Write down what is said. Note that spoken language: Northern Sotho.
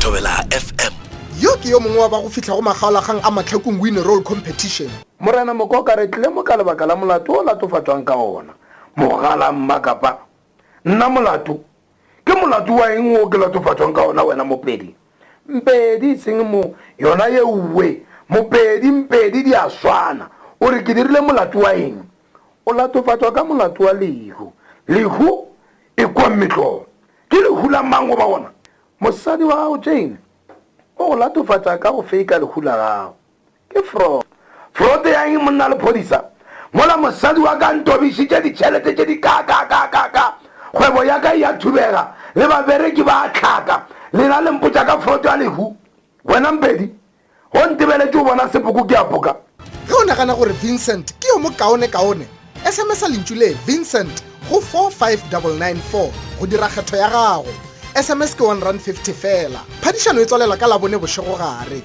Thobela FM. Yo ke yo mongwe wa ba go fihla go makgaolakgang a Mahlakung Win Roll Competition. Morena Mokoka, re tlile mo ka lebaka la molato wo o latofatšwang ka ona. Mogala Mmakapa, Nna molato? Ke molato wa eng wo ke latofatšwang ka ona wena Mopedi? Mpedi, e seng mo, yona ye uwe. Mopedi, Mpedi di a swana. O re ke dirile molato wa eng? O latofatšwa ka molato wa lehu. Lehu? Ekwa mmetloo. Ke lehu la mang goba gona? Mosadi wa gago Jane o go latofatša ka go feika lehu la gago. Ke fraud. Fraud ya eng monna lephodisa? Mola mosadi wa ka a ntobišitše ditšhelete tše di kaakaakaakaakaa, kgwebo ya ka e a thubega, le babereki ba a hlaka, lena le mpotša ka fraud ya lehu? Wena Mpedi, Go ntebeletše o bona sepoko ke a poka. Ge o nagana gore Vincent ke yo mokaonekaone, SMS-a lentšu le Vincent go 45994 go dira kgetho ya gago. SMS ke R1.50 feela. Phadišano e tswalelwa ka Labone bošegogare.